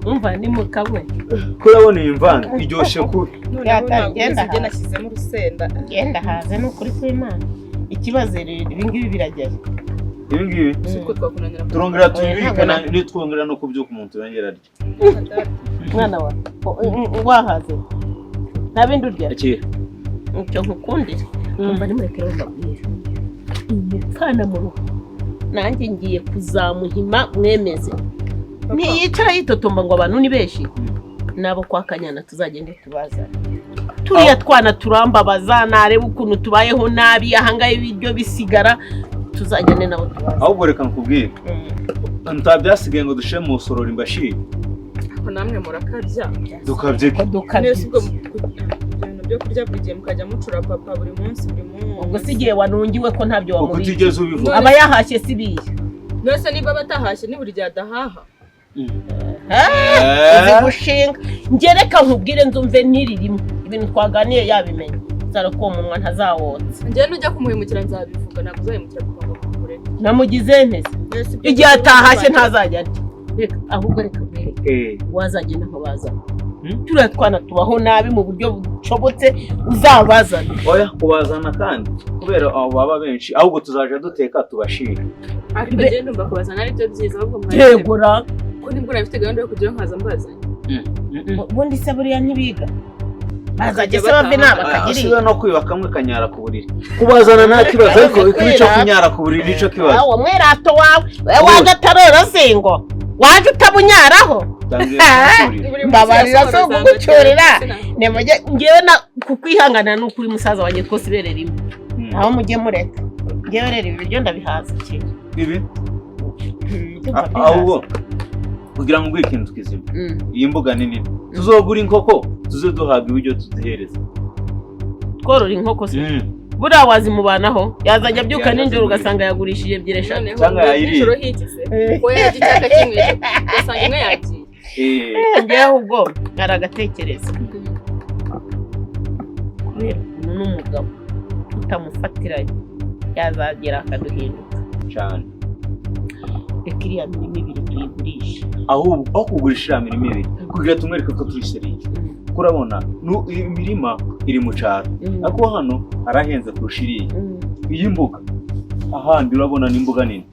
Umva, ni mu kamwe. Ko urabona iyi mvange iryoshye kubi. Noneho Yata, ntabwo genda ubizi ibyo hasi. Nashyizemo urusenda. Genda haze, ni ukuri kw'Imana. Ikibazo rero, ibi ngibi biragera. Ibi ngibi Si uko twakunanira. Turongera Oya, tubibike. ntabwo Nitwongera no kubyuka umuntu yongera arya. Mwana wa wahaze, nta bindi urya. Akira. Icyo nkukundira, umva, nimureke rero mbabwire, imipfana mu rugo nanjye ngiye kuzamuhima mwemeze. Ntiyicara yitotomba ngo abantu ni benshi. Nabo kwa Kanyana tuzagende tubazane. Turiya twana turambabaza, nareba ukuntu tubayeho nabi ahangaha, ibiryo bisigara, tuzagende nabo tubazane. Ahubwo reka nkubwire, nta byasigaye ngo dushire mu sorori mbashire. Ariko namwe murakabya. Dukabye? Ko dukabye? Nese ubwo ibintu byo kurya buri gihe mukajya mucura papa buri munsi, buri munsi? Ubwo si igihe wanungiwe ko ntabyo Uko wamubwiye? utigeze ubivuga. Aba yahashye si biye? Nese niba batahashye, ni buri gihe adahaha? Uzi gushinga. Njye reka nkubwire, nzumve ntiririmo ibintu twaganiye yabimenye zara ko uwo munwa ntazawotsa. Njyewe nujya kumuhemukira nzabivuga. Ntabwo uzahemukira papa ngo akureke. Namugize ntese? Nese ibyo Igihe atahashye ntazajya arya. Reka ahubwo, reka nkwereke, wazagenda nkabazana. Turiya twana tubaho nabi mu buryo bushobotse, uzabazana. Oya, kubazana kandi kubera abo baba benshi, ahubwo tuzaja duteka tubashire. Ariko njyewe ndumva kubazana ari byo byiza ahubwo mwari Yegura. Ko nibwo nari mfite gahunda yo kujyayo nkaza mbazanye. Ubundi se buriya ntibiga? Bazajya se Bakajya bava inama bataha. bakagira Asibe no kwiba kamwe kanyara ku buriri. Kubazana nta kibazo, ariko ikibi cyo kunyara ku buriri nicyo kibazo. Uwo mwerato wawe, wowe waje atarora singo waje utabunyaraho. Tangiye kugucyurira. Buri munsi Mbabarira, yasohora si ukugucyurira. za metero. Nimujye ngewe na kukwihangana ni ukuri musaza wanjye, twose ibere rimwe. Aho mujye mureka, ngewe rero ibi biryo ndabihaza kintu. Ibi Ndumva mbihaze. Ahubwo kugira ngo nguhe ikintu kizima, iyi mbuga ni nini, tuzogura inkoko tuze duhabwa ibiryo tuzihereza. Tworora inkoko se? Buriya wazimubanaho, yazajya abyuka Yaza nijoro zigurira. ugasanga yagurishije ebyiri, eshatu. Noneho Cyangwa yayiriye. nijoro hiki se ko yajya icyaka kimwe ugasanga imwe yagiye? Ngewe ahubwo hari agatekerezo. Kubera ukuntu n'umugabo tutamufatiranye, yazagera akaduhinduka. Cyane. Reka iriya mirima ibiri tuyigurishe. Ahubwo aho kugurisha iriya mirima ibiri, kugira tumwereke ko turi sérieux, kuko urabona iyi mirima iri mu cyaro, ariko hano harahenze kurusha iriya. Iyi mbuga ahandi urabona ni imbuga nini.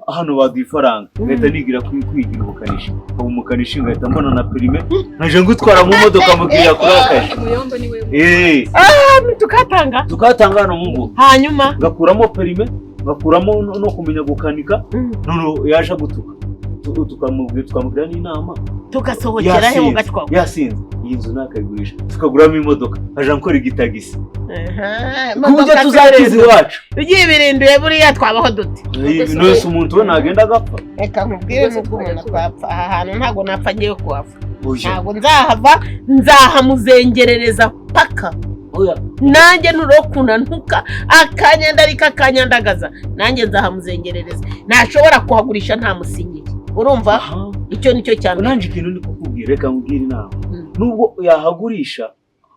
Hano baduha ifaranga, ngahita nigira kwigira ubukanishi, nkaba umukanishi, ngahita mbona na permis, nkaja ngutwara mu modoka mubwira kuri akaje. Umuyombo ni we. Tukatanga. Tukatanga hano mu mbuga. Hanyuma ngakuramo permis, ngakuramo no kumenya gukanika. Noneho yaje gutuka, tukamubwira, tukamugira n'inama. Tugasohokera he? Yasinze, Mugacwaho. yasinze, iyi nzu nakayigurisha tukaguramo imodoka, nkaja nkora igitagisi ku buryo tuzakiza iwacu. Ugiye birinduye buriya twabaho dute? Nose umuntu we nagenda agapfa? Reka nkubwire, Rwose nubwo umuntu twajya twapfa aha hantu, ntabwo napfa ngiye kuhava. Oya. Ntabwo nzahava, nzahamuzengerereza paka. Oya. Nanjye nturokuna ntuka akanyandarika akanyandagaza, nanjye nzahamuzengerereza. Ntashobora kuhagurisha ntamusinyiye, urumva? Aha. Icyo nicyo cya mbere. Nanjye ikintu ndi kukubwira, reka nkubwire inama. Nubwo yahagurisha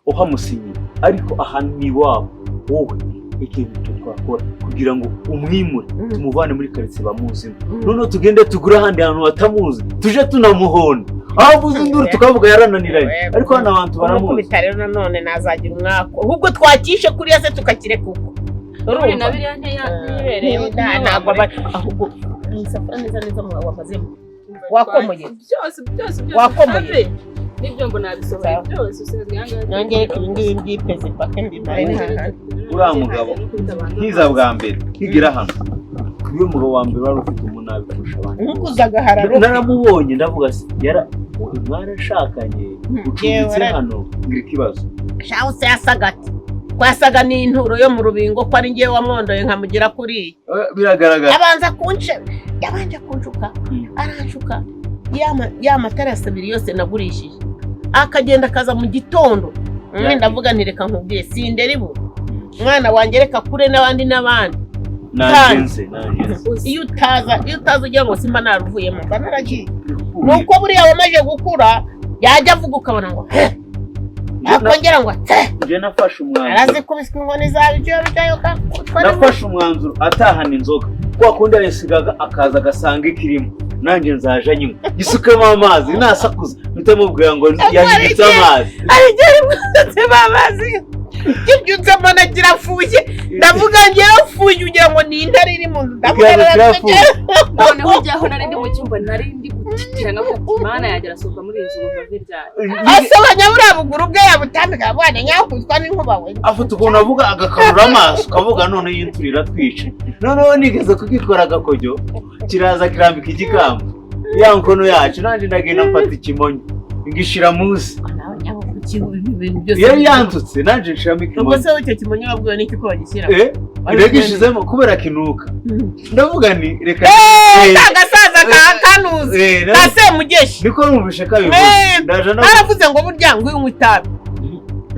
uhamusinyiye, ariko aha ni iwabo. Wowe ikintu cyo twakora kugira ngo umwimure, tumuvane muri karitsiye bamuzimo, noneho tugende tugure ahandi hantu batamuzi, tuje tunamuhonda aho avuze induru tukavuga yarananiranye, ariko hano abantu baramuzi. Kumukubita rero nanone nazagira umwako. Ahubwo twakishe kuriya se tukakireka uko? Ubundi Urumva? Na biriya ntiyibereye. Ntabwo ahubwo mu isafuriya neza neza wamazemo wakomoye? Byose, byose, byose. Wakomoye? Have. N'ibyombo nabisohoye. Sawa. Byose usigaye ahangaha. Nanjye reka ibi ngibi mbyipeze pake mbimare ntahandi. Uriya mugabo, nkiza bwa mbere nkigira hano, niwe mugabo wa mbere wari ufite umunabi kurusha abandi. Nkuguze agahararo. Naramubonye ndavuga se yara mwarashakanye, ucumbitse Yewe. hano, ngira ikibazo. Shahu se yasaga ati ko yasaga n'inturo yo mu rubingo, ko ari ngewe wamwondoye nkamugira kuriya. Biragaragara. Abanza kunce, yabanje kunshuka, aranshuka ya matarasi abiri yose nagurishije, akagenda akaza mu gitondo umwe. Ndavuga nti reka nkubwiye, sindera ibu mwana wanjye, reka kure n'abandi n'abandi. Nanjye nze, nanjye nze. Iyo utaza ugira ngo simba naruvuyemo, mba naragiye. Nuko buriya wamaze gukura, yajya avuga ukabona ngo "He", akongera ngo "He". Njye nafashe umwanzuro. Arazikubiswa inkoni zawe ibyo bijyayo. Nafashe umwanzuro atahana inzoga kwa kundi yayisigaga, akaza agasanga ikirimo. Nanjye nzaje nywa gisukemo amazi, nasakuza mpite mubwira ngo yanyibitse amazi. Hari igihe rimwe amazi kibyutse mbona kirafushye, ndavuga ngerafuye, ugira ngo ni intare iri mu nzu, ndavuga. Ikibazo kirafuye. Noneho ujyaho nari ndi mu cyumba, nari ndi gutitira nkavuga ati Mana yanjye, arasohoka muri iyi nzu ngo mve ryari? Asobanya buriya buguru bwe yabutambika bwana nyakutwa n'inkuba we. Afite ukuntu avuga agakarura amaso, ukavuga none iyi nzu iratwica. Noneho nigeze kugikora agakojyo, kiraza kirambika igikamba ya nkono yacu, nanjye ndagenda mfata ikimonyo ngishira munsi. Nawe nyabukuki ibintu byose. Iyo yantutse nanjye nshiramo Ubwo ikimonyo. se icyo kimonyo wabwiwe n'iki ko bagishyira? Iragishyizemo kubera kinuka, ndavuga ni reka. Ka gasaza ka kanuzi ka Semugeshi. Niko numvishe kabivuze. Ndaje no Baravuze ngo burya ngo unywa itabi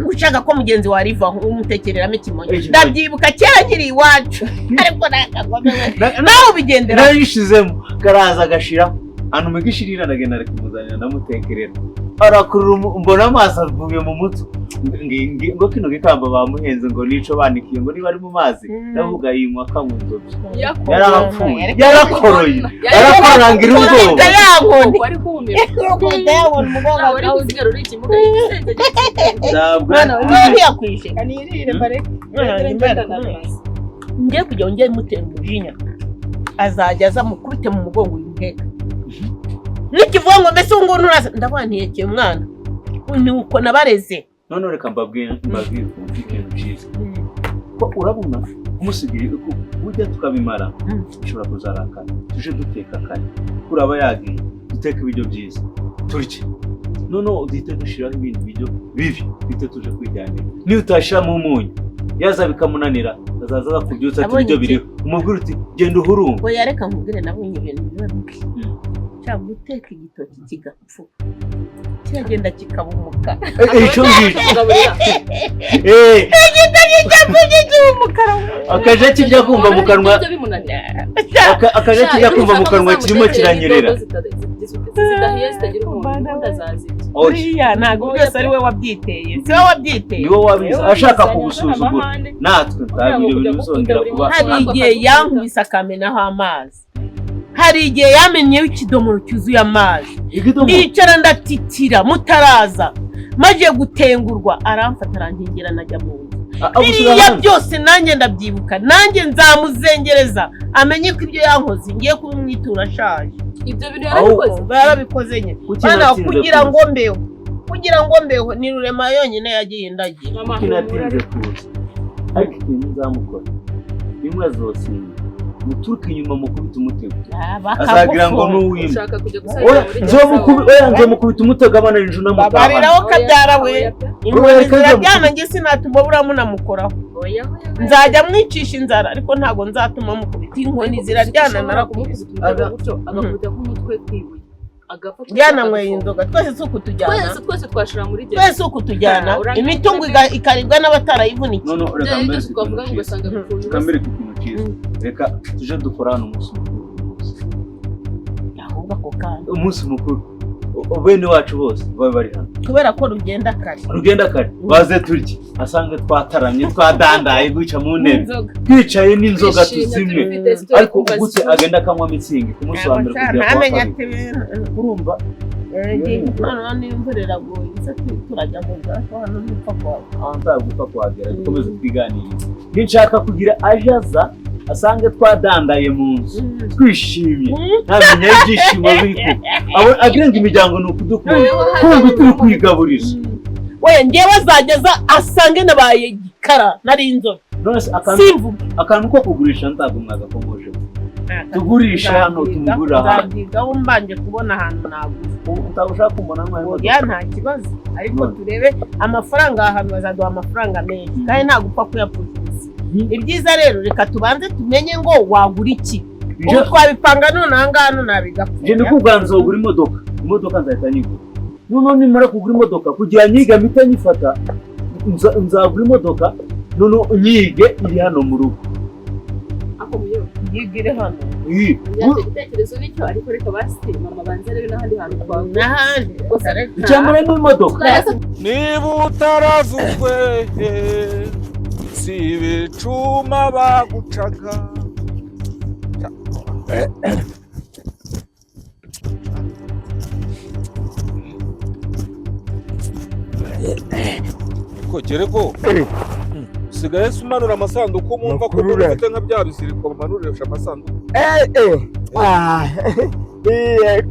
ngo ushaka ko mugenzi wawe arivaho umutekereramo ikimonyo. Ikimonyo. Ndabyibuka kera nkiri iwacu, ariko nakagome we. Nawe ubigendera. Narayishizemo, karaza agashiraho ahantu mu gishirira, ndagenda arikumuzanira, ndamutekerera, arakurura mbona amaso avuye mu mutwe. Ngo kino gikamba bamuhenze, ngo nico banikiye, ngo niba ari mu mazi. Ndavuga yinywa kanywa inzoga, yarapfuye, yarakoroye, yarakorangira ubwoba. Ukubita ya nkoni. Wari kumirwa. Ukubita ya nkoni umugongo. Ntawe wari gusigara uri ikimuga igisenge. Ntabwo. Mwana we ntiyakwishe. Kanirire bareke. Mwana wanjye, ngiye kujya njye mutera umujinya, azajya aza mukubite mu mugongo uyu muheka nikivuga ngo mbese ubu ngubu nturaza, ndavuga ntiyekeye umwana, ni uko nabareze. None reka mbabwire ukuntu ikintu cyiza ko urabona umusigaye burya tukabimara, ushobora kuzarakara. Tuje duteka kare, kuraba yagiye, duteka ibiryo byiza turye, noneho duhite dushyiraho ibindi biryo bibi, duhite tuje kwijyanira. Niba utashyiramo umunyu yaza bikamunanira, azaza akakubyutsa ati Abonye ibiryo iki? biriho, umubwire uti genda uhurunga. Oya, reka nkubwire, nabonye ibintu biba bibi. Nshaka guteka igitoki kigapfuba, kiragenda kikaba umukara. Icyo ngicyo. Kugaburira. Igitoki kikaba umukara. Akaja kijya kumva mu kanwa. Ibyo bimunanira. Akaja kijya kumva mu kanwa kirimo kiranyerera. Zidahiye zitagira umuntu ubundi azazirya. Oya. Buriya ntabwo byose ari we wabyiteye, si we wabyiteye. Niwo wabizi ashaka kugusuzugura, natwe ntabwo ibyo bintu bizongera kuba. Hari igihe yankubise akamenaho amazi, hari igihe yamennyeho ikidomoro cyuzuye amazi. Igidomo? Ndicara ndatitira mutaraza, maze gutengurwa aramfata arankingira najya mu nzu. Agushyira Biriya hanze. byose nanjye ndabyibuka, nanjye nzamuzengereza amenye ko ibyo yankoze ngiye kubimwitura ashaje. Ibyo bintu Ahubwo- yarabikoze. Yarabikoze nyine. Kuki Bana natinze kugira kuza? ngo mbeho, kugira ngo mbeho, ni Rurema yonyine yagiye indagira. Mama, Kuki natinze kuza? Ariko ikintu nzamukora rimwe, azosinda muturuke inyuma mukubita umutego, azagira ngo ni uw'imwe. Ushaka kujya Oya, gusangira muri oya, nzomukubita umutego abana inju namutahana. Babariraho kabyara we, inkoni Oya, ziraryana, njye sinatuma buriya munamukoraho. Nzajya mwicisha inzara, ariko ntabwo nzatuma mukubita inkoni ziraryana, narakubise. Gutyo agakubita nk'umutwe kwibuye agapfa. Byananyweye inzoga, twese si ukutujyana. Twese twese twashira muri gereza. Twese ukutujyana, imitungo ikaribwa n'abatarayivunikiye. None reka Byari mbere byose twavuga ngo ikintu cyiza. ugasanga bipfuye Reka ubusa. mbere ikintu cyiza, reka tuje dukora hano umunsi mukuru buri munsi. Ahubwo ako kanya. Umunsi mukuru, bene wacu bose babe bari hano. Kubera ko rugenda kare. Rugenda kare, baze turye, asange twataramye, twadandaye gwica mu ntebe. Inzoga. Twicaye n'inzoga, Twishimye, tuzimwe. tubifite, story Ariko kuva gute agenda akanywa mitsingi ku munsi wa mbere kugera ku wa Ntamenye kabiri? ati Urumva? Noneho n'imvura iraguye ese turajya mu bwato hano nipfa kwawe. Aho nzagupfa kuhagera, dukomeze twiganirize. Ninshaka kugira aje aza asange twadandaye mu nzu, twishimye, ntamenya ibyishimo biri ku agira ngo imiryango ni ukudukunda, kumva turi kwigaburira. We ngewe azajya aza asange nabaye igikara, nari inzobe. None se akantu Simvuge. Akantu ko kugurisha ntabwo mwagakomoje, tugurisha hano, tumugurira hano. Nzabyigaho mbanje kubona ahantu nagura. Utaba ushaka kumbona nk'ayo? Oya, nta kibazo, ariko turebe amafaranga aha hantu, bazaduha amafaranga menshi kandi nta gupfa kuyapfusha ubusa. Ibyiza rero reka tubanze tumenye ngo wagura iki, ubu twabipanga none aha ngaha none Nje ndi bigapfa. kubwa nzogura imodoka, imodoka nzahita nyigura. Noneho nimara kugura imodoka, kugira nyige mpite nyifata, nzagura imodoka noneho nyige iri hano mu rugo. Ako muyo. Yigire hano. Ii, Icyo gitekerezo nicyo, ariko reka basi mama banze arebe n'ahandi hantu twagura. N'ahandi. Gusa icya mbere ni imodoka. Niba utaravuzwe si ibicuma bagucaga. Ko gerego usigaye se umanura amasanduku, mwumva ko Makuru mbona ufite nka bya biziriko bamanurisha amasanduku?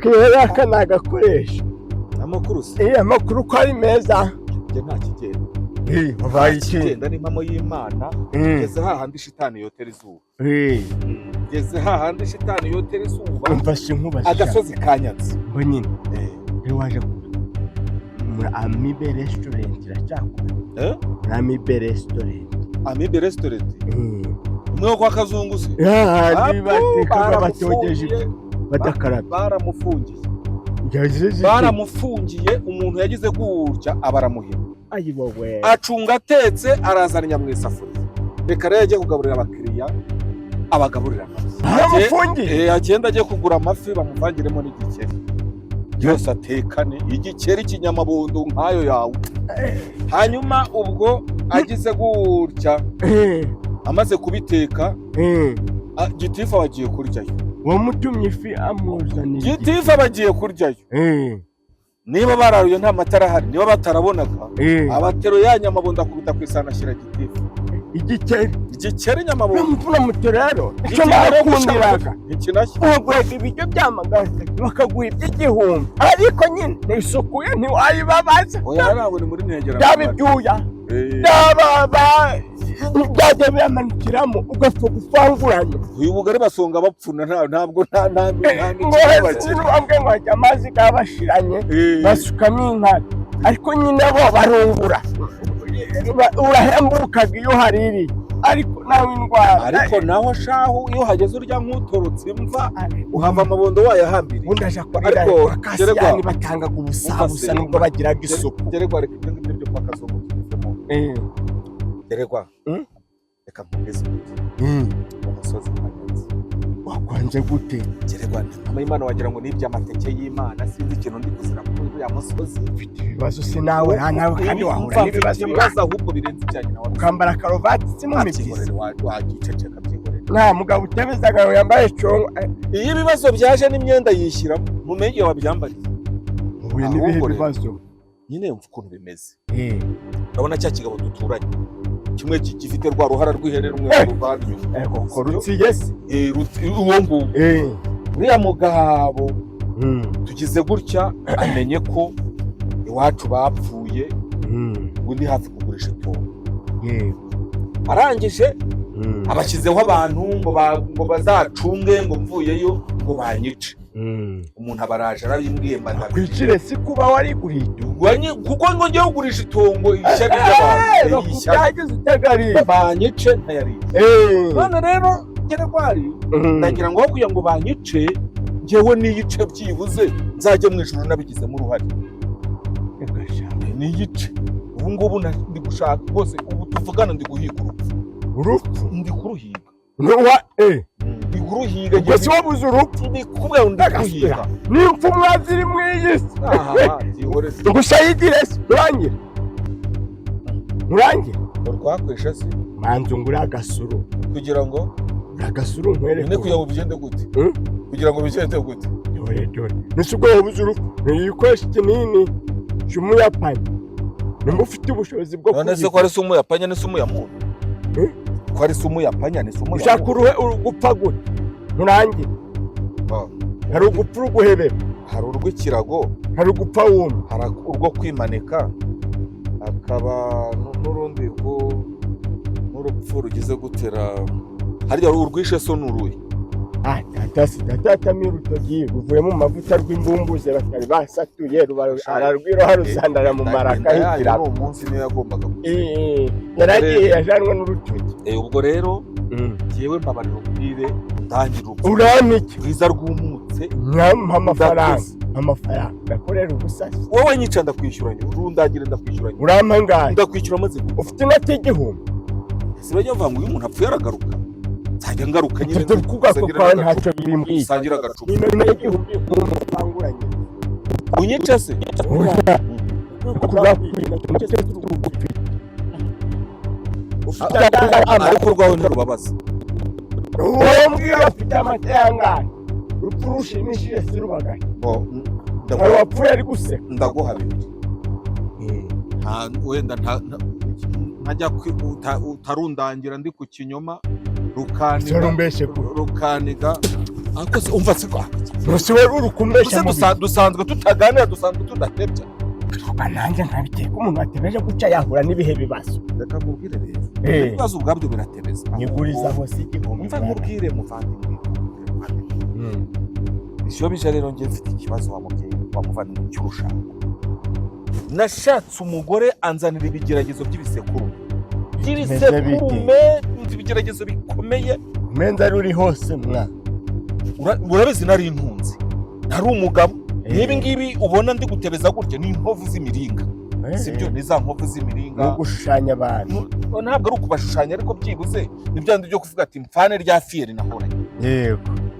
Kera aka ni agakoresho. Amakuru se? Amakuru ko ari meza. Njye nta kigenda. Wabaye iki? Kigenda n'impamo y'Imana. Ngeze hahandi shitani yotera izuba. Ngeze hahandi shitani yotera izuba. Umva si nkubaza. Agasozi kanyatse. Ngo nyine iyo waje muri Amibe Restaurant iracyakora? Eh? Muri Amibe Restaurant. Amibe Restaurant? Umwe wo kwa Kazungu se? Handi batekaga batogeje. Baramufungiye. Badakarabye. Baramufungiye. Yagize iki? Baramufungiye. Umuntu yagize gutya aba aramuhima. Ayi wowe. Acunga atetse, arazana mu isafuriya. Reka rero ajye kugaburira abakiriya, abagaburira amafi. Baramufungiye. Agenda ajye kugura amafi bamuvangiremo n'igikeri yose atekane igikeri kinyamabondo nk'ayo yawe. Hanyuma ubwo agize gutya, amaze kubiteka, gitifu aba agiye kuryayo. Wamutumye ifi amuzanira. Gitifu aba agiye kuryayo. Niba bararuye nta matara ahari, niba batarabonaga, abatero ya nyamabondo akubita ku isahani, ashyira gitifu. Igikeri. Igikeri nyamabondo. N'umupfura muto rero icyo Igikeri. nakundiraga, Ikinashya. baguhaga ibiryo by'amagana, bakaguha iby'igihumbi, ariko nyine ntisukuye, ntiwayibabaza. Oya, ntabwo ni muri negera. Byaba ibyuya, byaba byajya biyamanukiramo, ugapfa gufanguranya. Uyu bugari basonga bapfuna, ntabwo nta Ngo hese bambwe ngo hajya amazi kabashiranye, basukamo inkari, ariko nyine bo barungura, urahembukaga iyo uhaririye, ariko nawe indwara. Ariko naho shahu, iyo hageze urya nk'utorotse imva, uhava amabondo wayahambiriye. Ubundi aja kurira Ariko, kwa Kasiyani, batangaga ubusabusa nubwo bagiraga isuku. Geregwa, reka ibyo ngibyo byo kwa Kazungu tubivemo. Geregwa, reka nkubwize ukuri. Umusozi kanyatsi. Wakwanze gute? Geregwa, mama y'Imana, wagira ngo ni iby'amateke y'Imana. Sinzi ikintu ndi kuzira kuri uriya musozi. Ufite ibibazo se nawe? Nta nawe kandi wahura Umva, n'ibibazo. mfite ibibazo ahubwo birenze ibya nyina wa. Ukambara karuvati si mu mibyizi. Wabyihorere, wagiceceka, byihorere. Nta mugabo utebezaga ngo yambaye congo. Iyo ibibazo byaje n'imyenda yishyiramo, mumenye iyo wabyambariye. Uhuye n'ibihe Ahubwo rero, bibazo? Nyine yumva ukuntu bimeze. Urabona cya kigabo duturanye kimwe gifite rwa ruhara rw'ihene rumwe ruvana inyuma. Ego ko rutsiye se. Uwo nguwo, uriya mugabo, tugize gutya amenye ko iwacu bapfuye, undi hafi kugurisha itongo. Arangije abashyizeho abantu ngo bazacunge, ngo mvuyeyo ngo banyice. Umuntu abaraje arabimbwiye mba ndabizi. Kwicire si kuba wariguriye itongo. Kuko ngo ngiye kugurisha itongo, ishyari ry'abantu, ishyari. Bakubyagize utagariye. Banyice ntayariye. None rero geregwari, ndagira ngo aho kugira ngo banyice, njyewe niyice, byibuze nzajye mu ijuru nabigizemo uruhare. Niyice ubu ngubu. Ndi gushaka rwose, ubu tuvugana ndi guhiga urupfu. Urupfu? Ndi kuruhiga. Nuwa Ndi kuruhiga. Ubwo si wabuze urupfu? Ndi kubwira ngo ndi kuruhiga. N'impfu ziri mu iyi si. Aha, byihorere. Ngusayidire se, nturangire, nturangire. Urwakwesha se? Manzu ngure agasuru. Kugira ngo Agasuru nkwereke. Nyine kugira ngo bigende gute? Kugira ngo bigende gute? Dore dore, nese ubwo wabuze urupfu, ntiyikoresha ikinini cy'umuyapani nimba ufite ubushobozi bwo None se ko ari se umuyapanya, ni se umuyamuntu? Ko ari se umuyapanya, ni se Ushaka umuyamuntu? uruhe ugupfa gute? Nturangire. Hari ugupfa uruguhebeba. Hari urw'ikirago. Hari ugupfa wumva. Hari urwo kwimanika, hakaba n'urundi rwo n'urupfu rugize gutera. Harya urwishe so ni uruhe? Ah, tata si tata atamiye urutoki ruvuye mu mavuta rw'imbumbuze batari basatuye, ruba ararwiroha rusandara mu maraka Inda h'ikirago. ni umunsi niyo yagombaga. Yaragiye yajanwe n'urutoki. Ubwo rero jyewe mbabarira ubwire ndangire urupfu Uramike. rwiza rwumutse. Nyampa amafaranga. Ndakuze. Amafaranga ndakorera ubusasi. Wowe nyica ndakwishyuranye, urundagire ndakwishyuranye. Urampa ngahe? Ndakwishyura maze gupfa. Ufite inoti y'igihumbi? Si bajya bavuga ngo iyo umuntu apfuye aragaruka? Nzajya ngaruka nyine. Ibyo kubwako Nsangira kwawe n'agacupa. ntacyo bimbwiye. Nsangira agacupa. Inoti y'igihumbi umuntu utanguranye. Unyice se? Ariko urwawe ntirubabaza. Uwo mbwira afite amata yangahe? Urupfu rushimishije si rubagaye. Bo, Hari uwapfuye ari guseka. Ndaguha bibiri. Wenda ntajya utarundangira ndi ku kinyoma, rukaniga. Urumbeshe ku Rukaniga, ariko se umva se? Gusa wowe uri kumbeshya. Ese mu dusanzwe tutaganira, dusanzwe tudatebya? Bikorwa, nanjye nkabiteka. Umuntu watebeje gutya yahura n'ibihe bibazo. Reka nkubwire rero, ibibazo ubwabyo biratebeza. Nyiguriza hose 1000. Umva nkubwire, muvandimwe, nkubwire, muvandimwe. Iyo bije rero, njye mfite ikibazo, wa mubyeyi, wa muvandimwe, cy'urushako. Nashatse umugore anzanira ibigeragezo by'ibisekuru by'ibisekurume, ibigeragezo bikomeye. Umenza ruri hose mwa. Urabizi nari intunzi, nari umugabo. Nk'ibi ngibi ubona ndi gutebeza gutya ni inkovu z'imiringa, sibyo? Ni za nkovu z'imiringa. No gushushanya abantu. Ntabwo ari ukubashushanya, ariko byibuze ni bya bindi byo kuvuga ati mfane rya fiyeri nahoranye.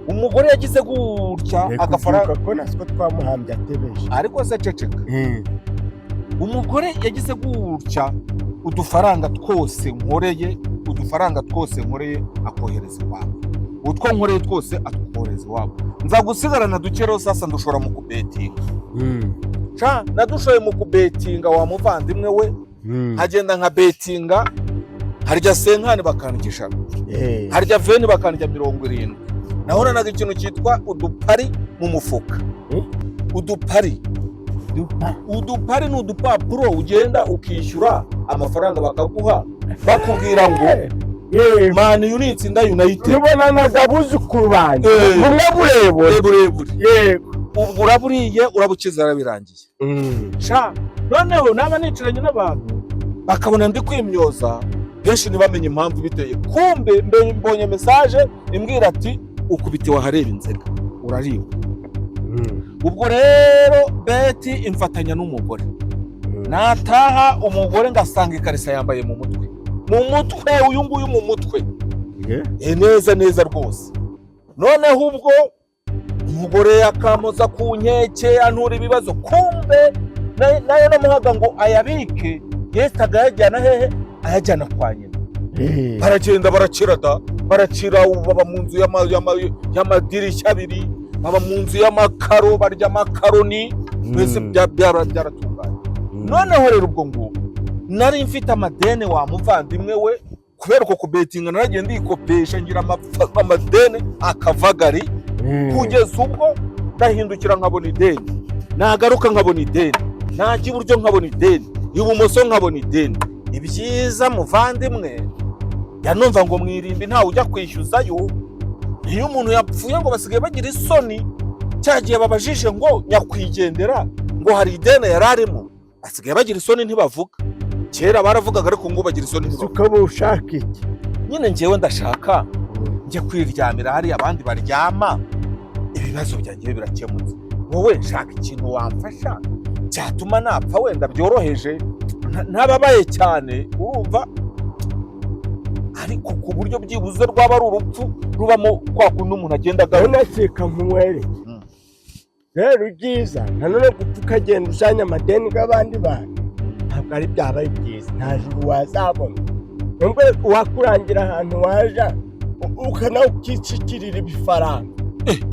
Umugore yagize gutya Reka agafaranga. ubyibuka ko natwe twamuhambye atebeje. Ariko se ceceka. Umugore yagize gutya, udufaranga twose nkoreye, udufaranga twose nkoreye akohereza iwabo, utwo nkoreye twose atwohereza iwabo, nza gusigarana duke. Rero sasa ndushora mu kubetinga. Ca nadushoye mu kubetinga, wa muvandimwe we. Nkagenda nka betinga, harya cinquante bakandya 100, harya 20 bakandya 70. Nahoranaga ikintu cyitwa udupari mu mufuka. Udupari. Dupa. Udupari ni udupapuro ugenda ukishyura amafaranga bakaguha, bakubwira ngo Man U nitsinda United. Nubonanaga abuzukuru banjye bumwe burebure. Burebure. Yego. Ubwo uraburiye, urabukiza, arabirangiye. Sha noneho naba nicaranye n'abantu bakabona ndi kwimyoza, benshi ntibamenye impamvu biteye. Kumbe mbonye message imbwira ati ukubitiwe ahareba inzega, urariwe. Ubwo rero beti imfatanya n'umugore, nataha umugore ngasanga ikarisa yambaye mu mutwe, mu mutwe uyu nguyu, mu mutwe. Neza neza rwose. Noneho ubwo umugore akamoza ku nkeke, antura ibibazo. Kumbe nayo namuhaga ngo ayabike, yahitaga ayajyana hehe? Ayajyana kwa nyina. Baragenda barakira da, barakira. Ubu baba mu nzu y'amadirishya abiri, baba mu nzu y'amakaro, barya amakaroni, mbese byaratunganye. Noneho rero ubwo ngubwo nari mfite amadene, wa muvandimwe we, kubera uko kubetinga naragiye ndikopesha, ngira amadene akavagari, kugeza ubwo ndahindukira nkabona ideni, nagaruka nkabona ideni, najya iburyo nkabona ideni, ibumoso nkabona ideni. Ibyiza, muvandimwe, yanumva ngo mwirimbi ntawe ujya kwishyuzayo. Iyo umuntu yapfuye ngo basigaye bagira isoni. Cya gihe babajije ngo nyakwigendera ngo hari ideni yari arimo, basigaye bagira isoni, ntibavuga. Kera baravugaga, ariko ngo bagira isoni, ntibavuga. Ukaba ushaka iki? Nyine njyewe ndashaka njye kwiryamira hariya abandi baryama, ibibazo byanjye birakemutse. Wowe nshaka ikintu wamfasha cyatuma napfa wenda byoroheje, ntababaye cyane, urumva, ariko ku buryo byibuze rwaba ari urupfu rubamo kwa kundi umuntu agenda agaruka. Unakeka nk'umwereke. Rero ibyiza nanone gupfa ukagenda ujanye amadeni y'abandi bantu ntabwo ari byaba ari byiza, nta juru wazabona. Nubwo wakurangira ahantu waja ukana ukicikirira ibifaranga,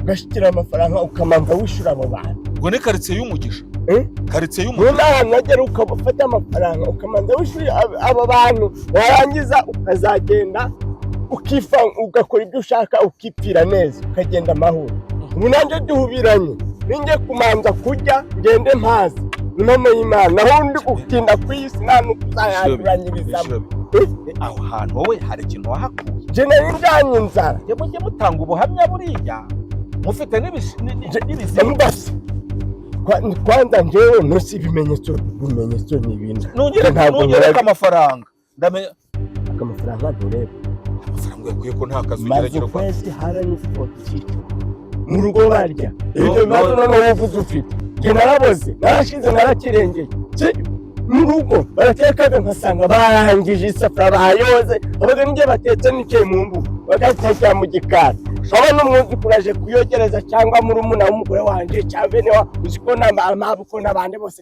ugashyikira amafaranga, ukamanza wishyura abo bantu. Ubwo ni karitsiye y'umugisha. Eh? Karitsiye y'umugisha. None ahantu wagera ukaba ufata amafaranga, ukamanza wishyura abo bantu, warangiza ukazagenda ukifa, ugakora ibyo ushaka, ukipfira neza, ukagenda amahoro. Ubu nanjye duhubiranye, ninjye kumanza kurya ngende mpazi inama y'Imana, naho undi gutinda ku isi nta n'uko uzayanduranyirizamo. Aho hantu wowe hari ikintu wahakuye? Njye nari njyanye inzara. Njye mujye mutanga ubuhamya, buriya mufite n'ibizima. Mbase kwanza njyewe ntusi ibimenyetso, ibimenyetso ni ibindi. Nungereka, Ntabwo nungereka amafaranga ndamenya. Amafaranga ntureba. Amafaranga yakuye ko nta kazi Maze ugeragera kwa ukwezi haranyuze icyiciro mu rugo barya ibyo bibazo. Noneho uvuze ufite, njye naraboze, narashize, narakirengeye. Mu rugo baratekaga nkasanga barangije isafuriya bayoze, abaga n'ibyo batetse nicaye mu mbuga bagatekera mu gikari. Nkabona umwuzukuru aje kuyogereza cyangwa murumuna w'umugore wanjye cyangwa bene wa, uzi ko n'amaboko n'abandi bose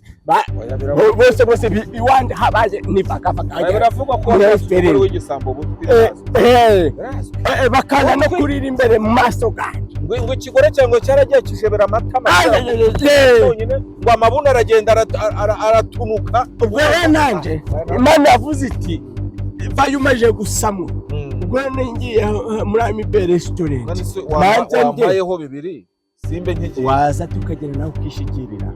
Oya, biravugwa. bose bose iwanjye habaye nivagavaga. Oya, biravugwa ko Muri umugore FPR. w'igisambo butwi birazwi. Bakaza no kurira imbere mu maso ganjye. Ngo ikigore cyawe ngo cyaragiye kijebera amatama Ay, ay, ay, ay. yonyine, ngo amabuno aragenda aratunuka. Ubwo rero nanjye Imana yavuze iti vayo umaze gusamwa. Ubwo rero ngiye muri Amibe restaurant. None se Nanjye ndye. wampayeho bibiri simbe nkigiye? Waza tukagenda nawe ukishikirira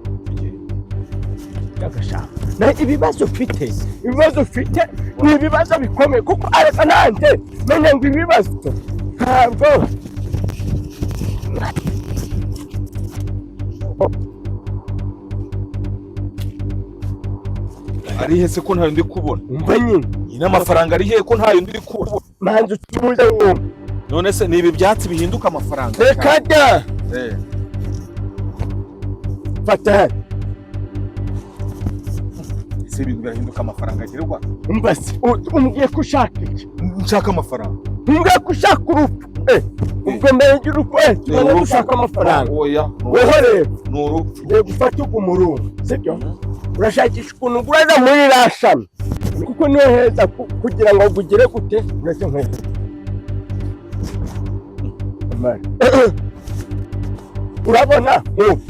agashaka. Na ibibazo ufite ni ibibazo bikomeye, kuko areka nanjye menya ngo ibibazo ntabwo Ari he se ko ntayo ndi kubona? Umva nyine. Nyine amafaranga ari he ko ntayo ndi kubona? Manza utuze wumva. None se ni ibi byatsi bihinduka amafaranga? Reka da. Fata hano. Ese ibintu birahinduka amafaranga agerwa? Umva se, umbwiye ko ushaka iki? Nshaka amafaranga. Umbwiye ko ushaka urupfu. Ubwo mbere y'urupfu, tubone gushaka amafaranga. Oya. Weho rero Ni urupfu. ugiye gufata ugu murunga, sibyo? Urashakisha ukuntu uguraza muri iriya shami, kuko niho heza kugira ngo ugere gute. Uretse nkweto. Amara. Urabona nk'ubu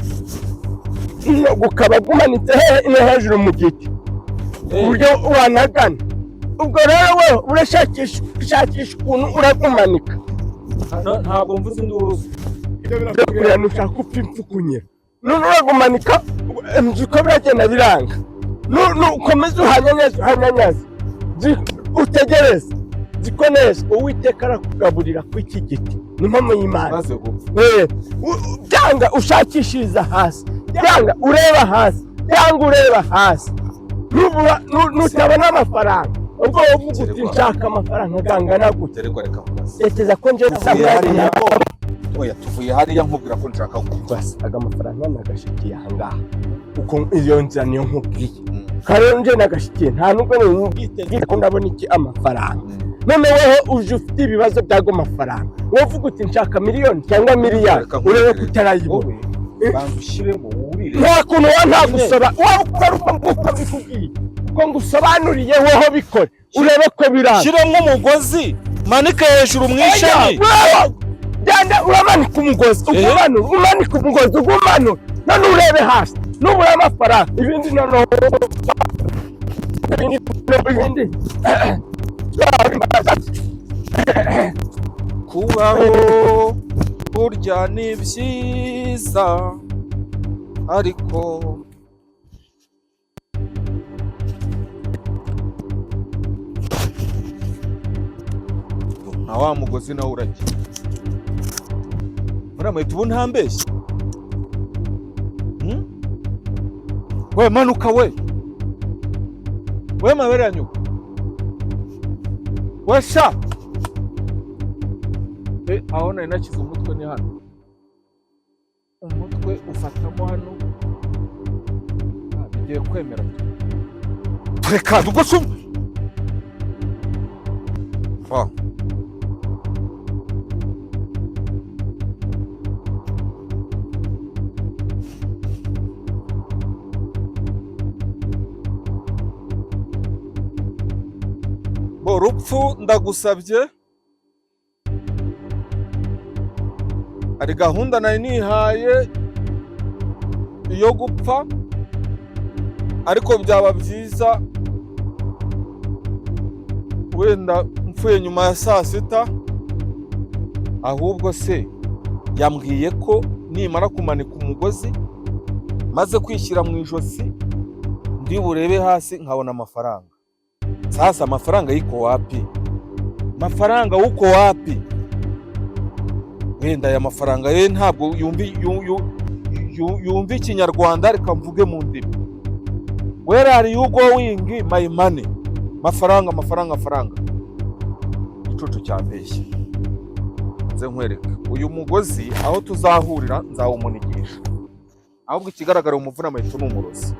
ino gukaba gumanitse hehe? Ino hejuru mu giti, uburyo wanagana. Ubwo rero wowe urashakisha ushakisha ukuntu uragumanika. Ntabwo mvuze induru. Kureba nushaka upfa impfukunyira, none uragumanika inzu uko biragenda biranga. Ukomeze uhanyanyaze, uhanyanyaze, utegereze ziko neza Uwiteka arakugaburira ku iki giti, ni impamo y'Imana. Maze gupfa. Byanga ushakishiriza hasi, byanga ureba hasi, byanga ureba hasi. Nubura nutabona amafaranga, ubwo wowe uvuga uti nshaka amafaranga gangana gutya. Reka, reka nkubaze. Tekereza ko nje Tuvuye hariya, oya, tuvuye hariya nkubwira ko nshaka gupfa. Basi aga mafaranga nagashikiye ahangaha, uko iyo nzira niyo nkubwiye kare nje nagashikiye, nta nubwo nubwiteze ko ndabona iki amafaranga. None weho uje ufite ibibazo by'ago mafaranga, wowe uvuga uti nshaka miliyoni cyangwa miliyari, Reka urebe ko nkubwire. utarayibona. Wowe banza ushyiremo wurire. Nta kuntu wa nta gusora waba ukora uko nguko bikubwiye, uko ngusobanuriye, wowe bikore urebe ko biranga. Shyiramo umugozi, manike hejuru mu ishami. Wewe, genda uramanika umugozi, ugumanura, umanika umugozi ugumanura, none urebe hasi nubura amafaranga. Ibindi noneho ibindi Kubaho burya ni byiza, ariko na wa mugozi nawe uragiye. Muramahita ubu ntambeshye. We manuka, we we mabere ya nyoko we sha. Aho nari nashyize umutwe ni hano, umutwe ufatamo hano. Bigiye kwemera reka ubwo se Ah. Bo rupfu, ndagusabye, hari gahunda nari nihaye yo gupfa, ariko byaba byiza wenda mpfuye nyuma ya saa sita. Ahubwo se yambwiye ko nimara kumanika umugozi maze kwishyira mu ijosi ndi burebe hasi nkabona amafaranga. Sasa amafaranga yiko wapi? Mafaranga uko wapi? Wenda aya mafaranga ye ntabwo yumva ikinyarwanda, reka mvuge mu ndimi. Where are you going, my money? Mafaranga, mafaranga, mafaranga. Igicucu cyambeshye. Nze nkwereke uyu mugozi aho tuzahurira, nzawumunigisha. Ahubwo ikigaragara, umuvuna amaheto ni umurozi.